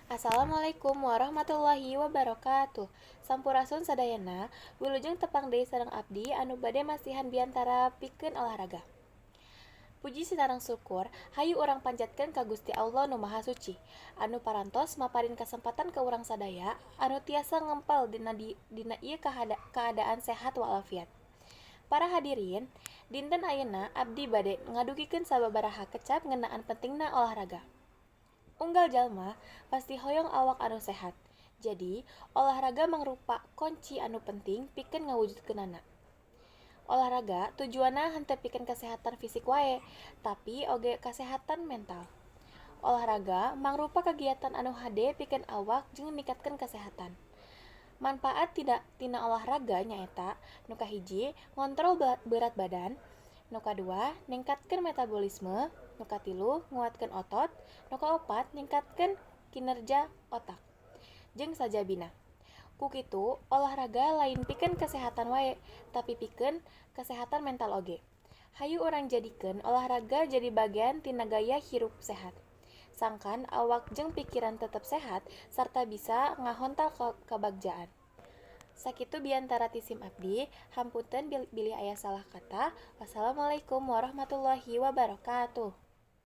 Assalamualaikum warahmatullahi wabarakatuh. Sampurasun sadayana, wilujeng tepang deui sareng abdi anu bade masihan biantara pikeun olahraga. Puji sinareng syukur hayu urang panjatkeun ka Gusti Allah Nu Maha Suci anu parantos maparin kasempatan ka urang sadaya anu tiasa ngempel dina ieu kaadaan sehat walafiat. Para hadirin, dinten ayeuna abdi bade ngadugikeun sababaraha kecap ngeunaan pentingna olahraga. Unggal jalma pasti hoyong awak anu sehat. Jadi, olahraga mangrupa kunci anu penting pikeun ngawujudkeunana. Olahraga tujuanna henteu pikeun kesehatan fisik wae, tapi oge kasehatan mental. Olahraga mangrupa kegiatan anu hade pikeun awak jeung ningkatkeun kesehatan. Manfaat tidak tina olahraga nyaeta: nu kahiji, ngontrol berat badan, nu kadua, ningkatkeun metabolisme, nu katilu, nguatkeun otot, nu kaopat, ningkatkeun kinerja otak, jeung sajabina. Ku kitu, olahraga lain pikeun kesehatan wae, tapi pikeun kesehatan mental oge. Hayu urang jadikeun olahraga jadi bagian tina gaya hirup sehat. Sangkan awak jeung pikiran tetep sehat sarta bisa ngahontal kabagjaan. Sakitu biantara ti sim abdi, hapunten bilih aya salah kata. Wassalamualaikum warahmatullahi wabarakatuh.